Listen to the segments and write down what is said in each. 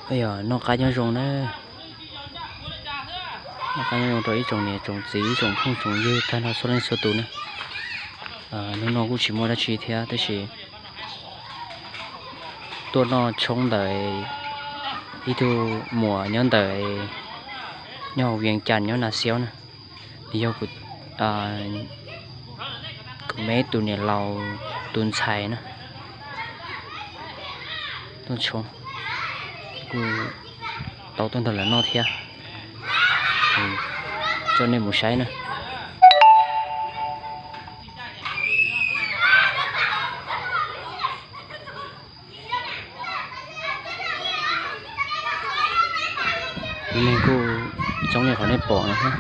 Yog noj qab nyob zoo na, noj qab nyob zoo rau ib tsoom niam tsoom txiv ib tsoom phooj tsoom ywg tag nrho txhua leej txhua tus na. Hnub no kuj tsis muaj dab tsi thiab tab sis tuaj noj tshoob ntawm ib tug muam nyob ntawm, nyob hauv Vias Cas nyob Nas Xiaub na. Nws yog kuv, kuv me tus niam laus tus ntxhais na. Noj tshoob, kuj tau tuaj nrog lawv noj thiab. Coj nej mus saib na. Lub neej kuj txob li qhov nej pom no thiab.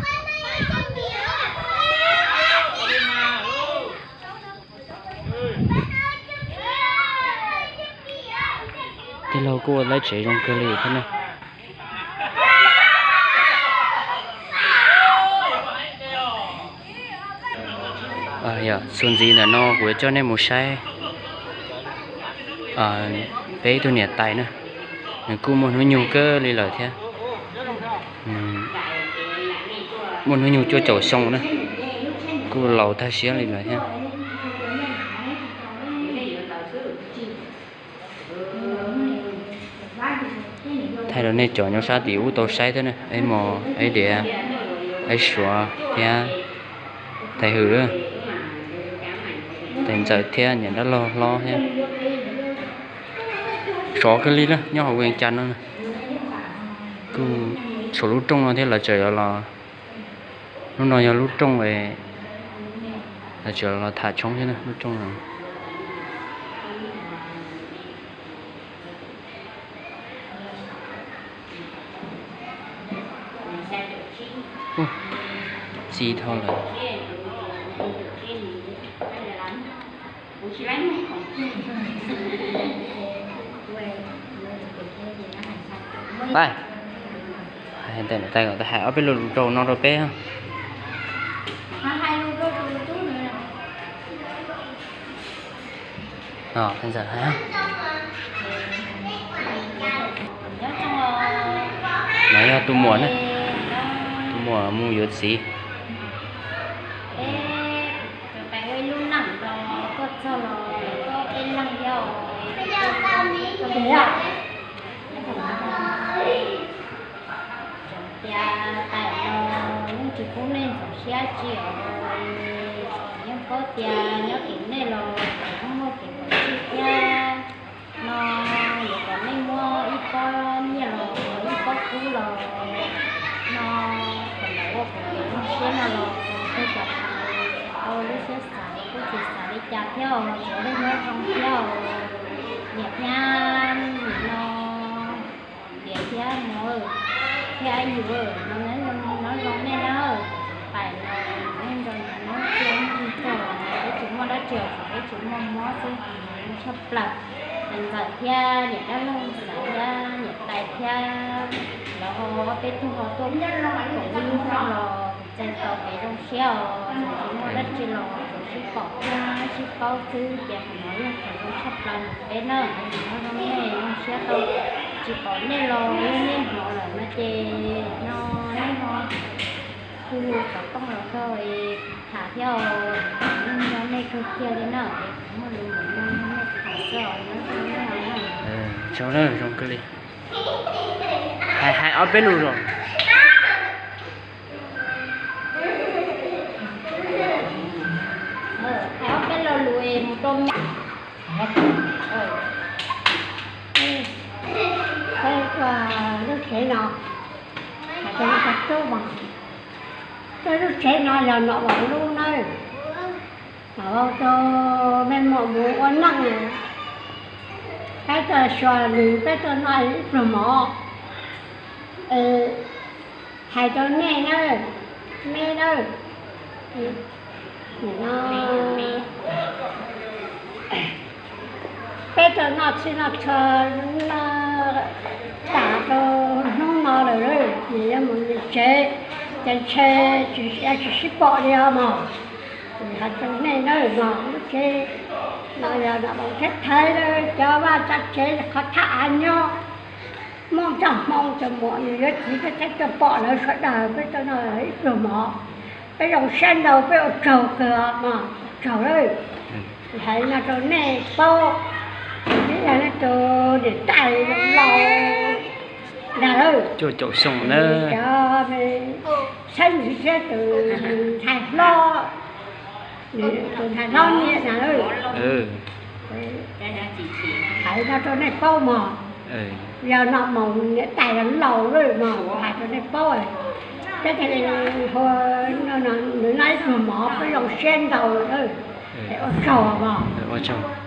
Tij laug kuj ua lawv tsev zoo kawg li thiab na. Txuas ntxiv ntawm no kuv yuav coj nej mus saib peb ib tug niam tais na. Nws kuj muaj hnub nyoog kawg li lawm thiab. Muaj hnub nyoog cuaj caum xyoo na, kuj laus tag siab li lawm thiab. Thaij rau nej cov nyob sab tim ub tau saib thiab na, ib mos, ib diav, ib suav thiab tais hwm, tais ntxawm thiab niam dab laug hlob thiab. Sov kawg li na, nyob hauv Vias Cas no na. Kuj saum lub rooj no thiab lawv tseem yuav los, lub no yog lub rooj, lawv tseem los tham tshoob thiab na, lub rooj no. Txi dhau lawm. Pab, hais ob peb lo lus rau no rau peb. No yog tus muam na, tus muam mus yuav txiv. Tias tais no yeej tsis pub nej ntxhov siab tsi os. Yeej paub tias nyob tim nej los tseem muaj kev pom txij thiab no, yuav kom nej muab ib pob nyiaj los ib pob kub los no, kom lawv ua kom kev zoo siab no los kawg cov tais tau lub siab xav los kuj tsis xav li cas thiab os, tsuav nej nyob zoo thiab os. Niam thiab niam no, niam thiab muam thiab yus no, nyob zoo nej na, pais los nej nrog nyob txhua hnub txog, peb tsis muaj dab tsi, peb tsis muaj mob xwb, tshaj plaws. Tais ntxawm thiab niam dab laug xav thiab niam tais thiab lawv ho ob peb tug ho tuaj koom lub hnub no los txais tau kev zoo siab os, tsis muaj dab tsi los tsuas sib pom thiab sib paub xwb ces qhov no yog qhov zoo tshaj plaws ntawm peb na. Nyob zoo nej zoo siab tau tsis pom nej los yog nej hnov lawm no ces no nej ho hu xov tooj los rau tham thiab os. Nyob zoo nej kawg kiag li na, es kuv muaj lus ntawm no nej tham xwb os, nyob zoo nej os. Zoo na, zoo kawg li. Hais, hais ob peb lus los. Hais ob peb lo lus mus rau me. Peb ua lub tsev no, hais rau nej tub mas, peb lub tsev no yog nom vau lub nawb. Nom vau rau mej muam mus ua neej, peb tuaj xyuas nws, peb tuaj noj ib pluag mov. Hais rau nej nawb, me nawb, no peb tuaj noj txhij noj txhua no tas rau hnub no lawm, nws yuav mus nws tsev, ces ntshe tsis, tsis sib pom li os mog. Hais rau nej nawb, no lub tsev no yog nom vau theb thaiv cov vaj tsa tsev qhov thaj av nyob, muaj Tsoom Hmoob cov muam yawm yij, peb thiab cov pog lawv sawv daws, peb tau noj ib pluag mov, peb zoo siab ntau, peb ua tsaug kawg os, ua tsaug lawm. Hais no rau nej paub, nej yog nej tus niam tais laus ntag lawm, cov xeeb ntxwv thiab tus ntxhais hlob, tus ntxhais hlob niam ntag lawm. Hais no rau nej paub mog, yog noj moo niam tais laus lawm mog, hais rau nej paub, peb thiaj li hu, nws noj ib pluag mov, peb zoo siab ntau lawm, es ua tsaug mog, ua tsaug.